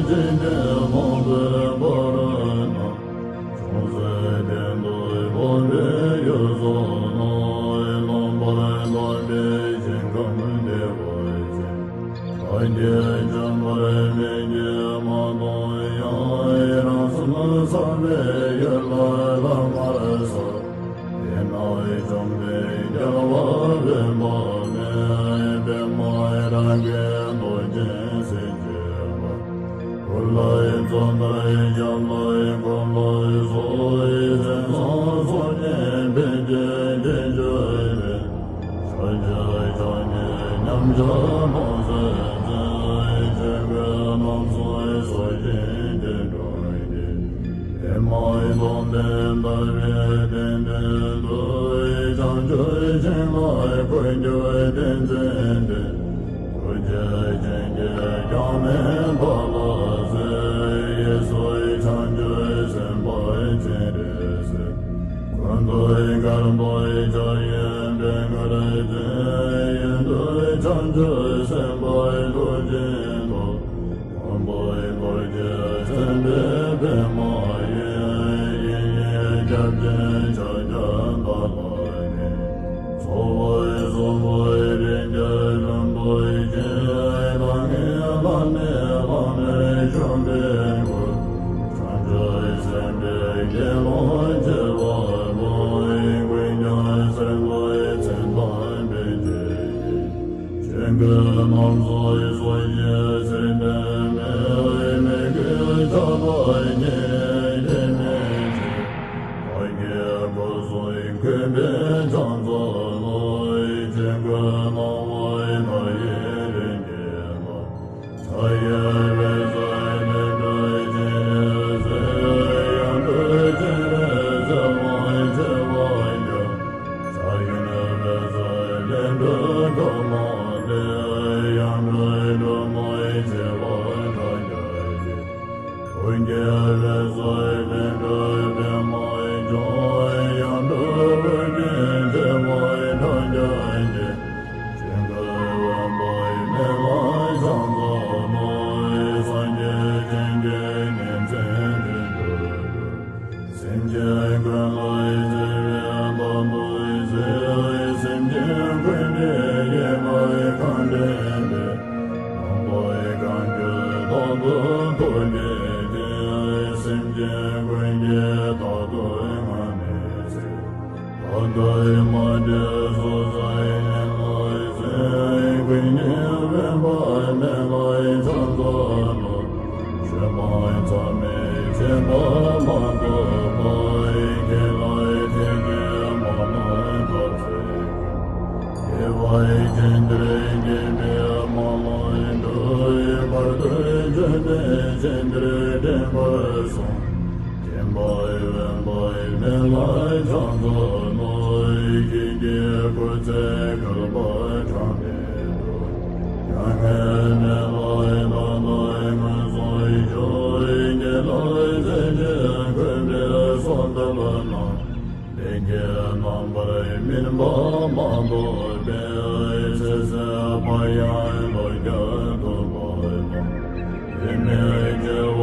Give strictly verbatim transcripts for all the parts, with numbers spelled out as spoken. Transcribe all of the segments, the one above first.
ཅན་དེ་མང་པོའི་བར་ན། ཅུང་ཟད་བརྟན་པའི་འོད་འཕྲོས་ཡུལ་སོགས་ན། ལོངས་པར་སྤྲུལ་པའི་ཞིང་ཁམས་བདེ་བ་ཅན། བདག་གིས་བཅོམ་པར་མི་བགྱིད་མ་མཐོང་ཡང་། རང་སེམས་བསམ་པའི་ཡུལ་ལ་ལྷག་པར་གསལ། དེ་ན་བཅོམ་ལྡན་རྒྱལ་བ་དཔོན་པོ་མེད། པདྨ་རཱ་གའི་མདོག་ཅན་སེང་གེ་པ། སྐུ་ལ་བརྩོན་པར་ཞབས་ལ་འཁོར་ལོ་སོགས། སེམས་བཟང་སོགས་ཀྱིས་ཕན་བྱེད་ཀྱི་སྤྱོད་པས། ཕྱོགས་བཅུའི་ཕྱོགས་ནས་མཉམ་བཞག་སྟོང་གསལ་མཛད། ཆོས་གོས་རྣམ་གསུམ་གསོལ་ཞིང་སྐྱེ་འགྲོ་ཞིང་། ཨེ་མ་ཡི་སྟོང་ལྡན་ལྟ་བུའི་གདན་སྟེང་དུ། བྱང་ཆུབ་ཤིང་ལ་འཁོད་གྱུར་ཏིང་འཛིན་ཏེ། ཐུགས་རྗེ་ཅན་གྱིས་ཀྱང་མི་འདའ་ལ་གཟིགས། གཡས་སུ་བྱང་ཆུབ་སེམས་དཔའ་སྤྱན་རས་གཟིགས། སྐུ་མདོག་དཀར་པོ་ཕྱག་གཡོན་པད་དཀར་ཅན། གཡོན་དུ་བྱང་ཆུབ་སེམས་དཔའི་ཐུགས་ཀྱི་མདོག་མགོན་པོ་རྡོ་རྗེ་སེམས་དཔའི་པདྨ་ཡིས། གཡས་གཡོན་སྐྱབས་སྦྱིན་ཕྱག་རྒྱ་མཐའ་ལ་བརྟེན། ཚོགས་དཔག་གསུམ་པོ་རིགས་བརྒྱ་ལྷུན་པོ་ཆེ། ལྷང་ངེ་ལྷམ་མེ་ལྷམ་མེར་བྱོན་པའི་སྐུ། བྱང་ཆུབ་སེམས་དཔའི་དགེ་སློང་བྱེ་བ་པོ། ཀུན་ཀྱང་གསལ་བའི་མཚན་དང་ཕན་བྱེད་ཅིང་། ཆོས་གོས་རྣམ་གསུམ་གསོལ་ཞིང་ཚེ་འདས་མའི། མོས་གུས་ཕྱག་དང་མཉེས་པའི་དྲི་མས་བརྗིད། བདག་གི་སྐུ་གསུང་མགོན་པོའི་ཕྱག་མཚན་ལ། ཆོས་གོས་སྣང་བ་མཐའ་ཡས་རིགས་བརྒྱད་ལ། ཕྱག་གཡས་པས་གཟིགས་ལྷུན་གྲུབ་སྤྱན་རས་གཟིགས། ཡང་སྤྲུལ་སྤྱན་རས་གཟིགས་དབང་ཆེ་བ་བརྒྱ། ཕྱག་གཡོན་པས་གཟིགས་ལྷུན་གྲུབ་སྒྲོལ་མ་སྟེ། ཡང་སྤྲུལ་སྒྲོལ་མ་ཆེ་བ་ཕྲག་བརྒྱ་བཞི། ཐུགས་ཀྱི་འོད་ཟེར་ལྷུན་གྲུབ་པདྨ་འབྱུང་། ཡང་སྤྲུལ་ཨོ་རྒྱན་ཆེ་བ་ཕྲག་བརྒྱ་བརྒྱད། ཆོས་གོས་འོད་འབར་མེ་ལྷའི་ཕྱག་མཚན་ལ། སངས་རྒྱས་བྱིན་གྱིས་ཉིན་མཚན་དུས་སུ་སྤྲུལ། སེམས་ཅན་ཀུན་ལ་བརྩེ་བའི་བདག་ཏུ་གཟིགས། སེམས་ཅན་ཀུན་གྱི་དབྱེ་བ་གང་དྲན་ཏེ། དང་པོའི་གང་ཁྱོད་བདག་ཏུ་ཐུགས་བསྐྱེད་ཅིང་། སེམས་ཅན་ཀུན་གྱི་བདག་ཏུ་ང་ནི་གཟིགས། བདག་ལྟ་བུའི་མ་དེ་སོ་སོའི་ཉིད་ལ་གཟིགས། ཀུན་གྱི་དབེན་པ་མེ་ལྷའི་ཕྱག་མཚན་ལ། ཆོས་སྤངས་མཚམས་མེད་བྱེད་པ་མ་གཏོགས་པ། ཁྱེད་ལ་ཐེག་ཆེན་མ་ལ་བདག་ཚེ་ཀུན། དགེ་བའི་རྒྱུན་དེར་སྐྱེས་པའི་མ་ལ་འགྲོ། བར་དུ་གྱུར་པའི་རྒྱུན་དེར་འདྲེན་པར་སོང་། སྦྱིན་པ་འོས་པའི་མེ་ལྷའི་ཕྱག་མཚན་ལ། ཁྱེད་ཀྱི་སྐུ་ཚེ་བསྐལ་པ་གྲངས་མེད་དུ། མྱ་ངན་མེ་ལྷའི་མདའ་དང་མངོན་སུམ་བསྐྱོད། དགེ་སློང་སེམས་ཅན་མཁོན་པོས་གསོལ་འདེབས་གནང་། ལས་ཀྱི་རྣམ་པར་སྨིན་པ་མ་གཏོགས་པའི། ཚེ་ཟད་པ་ཡང་ལོ་བརྒྱར་ཐུབ་པ་དང་། ཡིད་མི་བདེ་བ་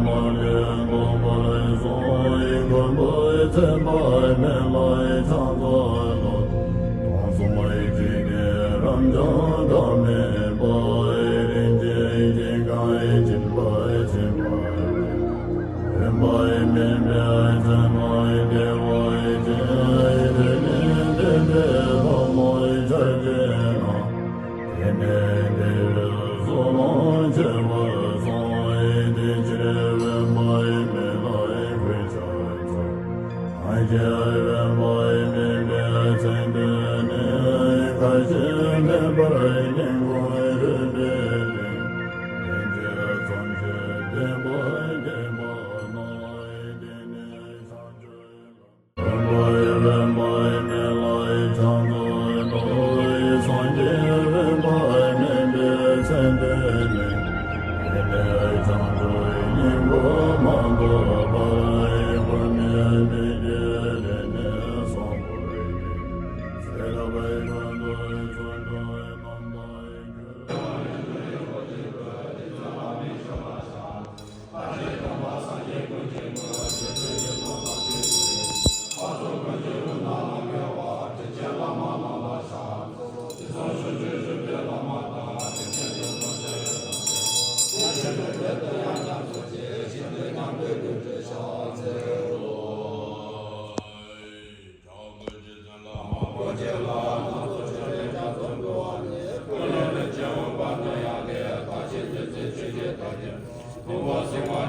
མ་ལུས་ཐོབ་པར་གསུངས། མགོན་པོ་ཚེ་དཔག་མེད་ལྷའི་ཕྱག་མཚན་ལ། སྟོང་གསུམ་འཇིག་རྟེན་རབ་འབྱམས་གྲངས་མེད་པ། རིན་ཆེན་ཤིང་ཁམས་སྦྱིན་པ་ཆེན་པོ། སྨིན་པ་སྨིན་པའི་མཚན་དང་བདེ་བ་ཅན། དེ་ནི་བདེན་པའི་ལྷ་མོའི་ཆར་ཆེན་རྣམས། དེ་ནས་དེ་བས་གཟུ་བྱུང་ཆེ་བར་གསུངས། དེ་ཕྱིར་དབེན་པའི་མེ་ལྷའི་སྐུའི་ཕྱག་མཚན། སངས་རྒྱས་དབེན་པ་སྨིན་པའི་མཚན་བསྟོད་ནས། ཁ་ཞེ་མེད་པར་སྙན་ཁོང་རུས་པའི་གཏིང་། ལན་གཅིག་ཙམ་ཞིག་བདེན་པར་མཁྱེན་པ་ན། དེ་ནས་བྱང་ཆུབ་ལམ། དབེན་པའི་དབེན་པའི་མེ་ལྷའི་ཕྱག་མཚན་བསྟོད། སངས་རྒྱས་དབེན་པ་སྨིན་པའི་མཚན་བསྟོད་ནས། དེ་ནས་བྱང་ཆུབ་སྙིང་པོ་མ་ཐོབ་བར། ཀུན་ནས་མི་སྐྱེ་དེ་ནས་སངས་རྒྱས་ཀྱི། ཚེ་རབས་ཀུན་ཏུ་བརྩོན་འགྲུས་རྣམ་དག་གིས།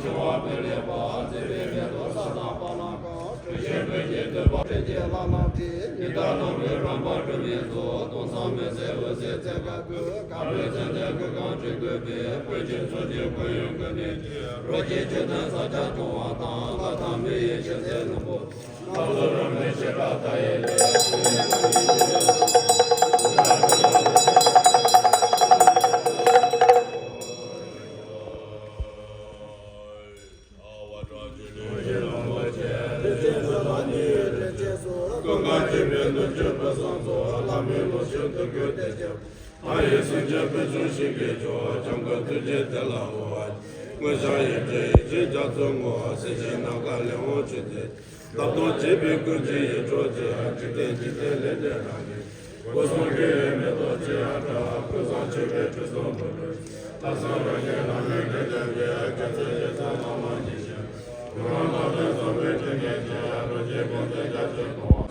ཆེ་བ་སྤེལ་ལེགས་པ། མཛད་པའི་མེ་ཏོག་ས་དང་པ་ལང་ཀ། སྤྲུལ་ཞིང་སྤོས་ཀྱི་བསྟོད་པ། སྤྲུལ་གྱི་ལྷ་ལ་འདྲི། ཉི་ཟླ་ནོར་བུའི་རོལ་པ་སྒྲོན་མེ་མཚོ། སྟོང་བསམ་འོད་ཟེར་འོད་ཟེར་ཚན་ཁ་ཀུན། དཀར་པོའི་ཚོན་ལྡན་གོས་གང་བཀྲུས་གུས་པས། སྤོས་ཀྱི་ཚོགས་ཀྱིས་གོས་ཡུམ་གུས་ནས་ཀྱི། རོ་གཅིག་ཆོས་ལྡན་ས་སྐྱ་སྐྱོང་བ་དང་། ལྷ་དང་མི་ཡི་ཞལ་ཟས་བླུན་པོ། ལྷ་ཚོགས་རོལ་མོའི་བྱེ་བྲག་མཐའ་ཡས་ཏེ། ཀུན་དགའ་བརྒྱུད་པའི་ནུབ་ཕྱོགས་བོད་བཟང་ཚོ། ལྷ་མིའི་ལོངས་སྤྱོད་འདོད་དགུའི་གཏེར་ཆེན། མ་ཡི་སེང་ཆེན་དཔལ་འབྱུང་ཞིང་གི་མཆོག་སྐྱབས་མགོན་ཐུགས་རྗེའི་གཏེར་ལ་དབུ་བརྙེས། མངོན་ཞིང་ཡེ་ཤེས་ཡིད་བཞིན་རྒྱ་མཚོའི་ངོགས། གསལ་ཞིང་ནམ་མཁའ་ལས་འོངས་ཆོས་ཀྱི། ལྟ་སྟངས་བྱེད་པའི་ཀུན་གཞི་ཡིད་འཕྲོག་ཅིང་། འཇིག་རྟེན་འཇིག་རྟེན་ལས་འདས་རང་ཉིད། སྐུ་གསུང་ཐུགས་ཀྱི་མེ་ཏོག་ཅི་ཡང་འདྲ། ཀུན་བཟང་མཆོད་པའི་ཁྲུས་གསོལ་འབུལ་ལོ། ལྷ་སྲས་རང་བཞིན་ལྷ་མོའི་གདན་འདྲེན་པའི། རྒྱལ་སྲས་རྗེ་བཙུན་བླ་མ་ཡིད་བཞིན། གུང་ཁྲན་ཏང་དོན་བཟང་པོའི་དྲིན་ལན་གྱིས། རྡོ་རྗེ་ཀུན་ལྡན་རྒྱ་མཚོའི་ཁོངས།